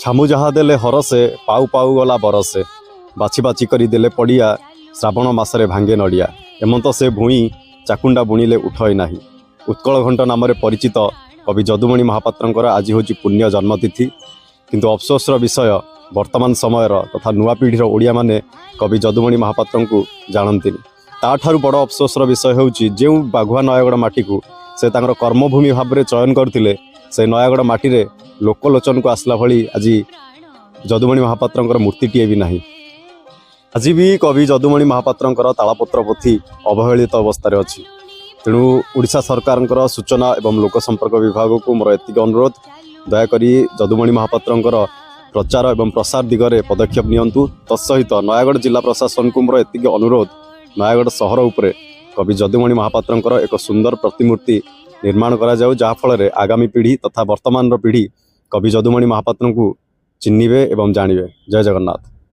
ଛାମୁ ଯାହା ଦେଲେ ହରସେ, ପାଉ ପାଉ ଗଲା ବରସେ। ବାଛି ବାଛି କରି ଦେଲେ ପଡ଼ିଆ, ଶ୍ରାବଣ ମାସରେ ଭାଙ୍ଗେ ନଡ଼ିଆ। ଏମନ୍ତ ସେ ଭୂଇଁ, ଚାକୁଣ୍ଡା ବୁଣିଲେ ଉଠଇ ନାହିଁ। ଉତ୍କଳ ଘଣ୍ଟ ନାମରେ ପରିଚିତ କବି ଯଦୁମଣି ମହାପାତ୍ରଙ୍କର ଆଜି ହେଉଛି ପୁଣ୍ୟ ଜନ୍ମତିଥି। କିନ୍ତୁ ଅଫସୋସର ବିଷୟ, ବର୍ତ୍ତମାନ ସମୟର ତଥା ନୂଆ ପିଢ଼ିର ଓଡ଼ିଆମାନେ କବି ଯଦୁମଣି ମହାପାତ୍ରଙ୍କୁ ଜାଣନ୍ତିନି। ତାଠାରୁ ବଡ଼ ଅଫସୋସର ବିଷୟ ହେଉଛି, ଯେଉଁ ବାଘୁଆ ନୟାଗଡ଼ ମାଟିକୁ ସେ ତାଙ୍କର କର୍ମଭୂମି ଭାବରେ ଚୟନ କରିଥିଲେ, ସେ ନୟାଗଡ଼ ମାଟିରେ ଲୋକଲୋଚନକୁ ଆସିଲା ଭଳି ଆଜି ଯଦୁମଣି ମହାପାତ୍ରଙ୍କର ମୂର୍ତ୍ତିଟିଏ ବି ନାହିଁ। ଆଜି ବି କବି ଯଦୁମଣି ମହାପାତ୍ରଙ୍କର ତାଳପତ୍ର ପୋଥି ଅବହେଳିତ ଅବସ୍ଥାରେ ଅଛି। ତେଣୁ ଓଡ଼ିଶା ସରକାରଙ୍କର ସୂଚନା ଏବଂ ଲୋକ ସମ୍ପର୍କ ବିଭାଗକୁ ମୋର ଏତିକି ଅନୁରୋଧ, ଦୟାକରି ଯଦୁମଣି ମହାପାତ୍ରଙ୍କର ପ୍ରଚାର ଏବଂ ପ୍ରସାର ଦିଗରେ ପଦକ୍ଷେପ ନିଅନ୍ତୁ। ତତ୍ସହିତ ନୟାଗଡ଼ ଜିଲ୍ଲା ପ୍ରଶାସନକୁ ମୋର ଏତିକି ଅନୁରୋଧ, ନୟାଗଡ଼ ସହର ଉପରେ କବି ଯଦୁମଣି ମହାପାତ୍ରଙ୍କର ଏକ ସୁନ୍ଦର ପ୍ରତିମୂର୍ତ୍ତି ନିର୍ମାଣ କରାଯାଉ, ଯାହାଫଳରେ ଆଗାମୀ ପିଢ଼ି ତଥା ବର୍ତ୍ତମାନର ପିଢ଼ି କବି ଯଦୁମଣି ମହାପାତ୍ରଙ୍କୁ ଚିହ୍ନିବେ ଏବଂ ଜାଣିବେ। ଜୟ ଜଗନ୍ନାଥ।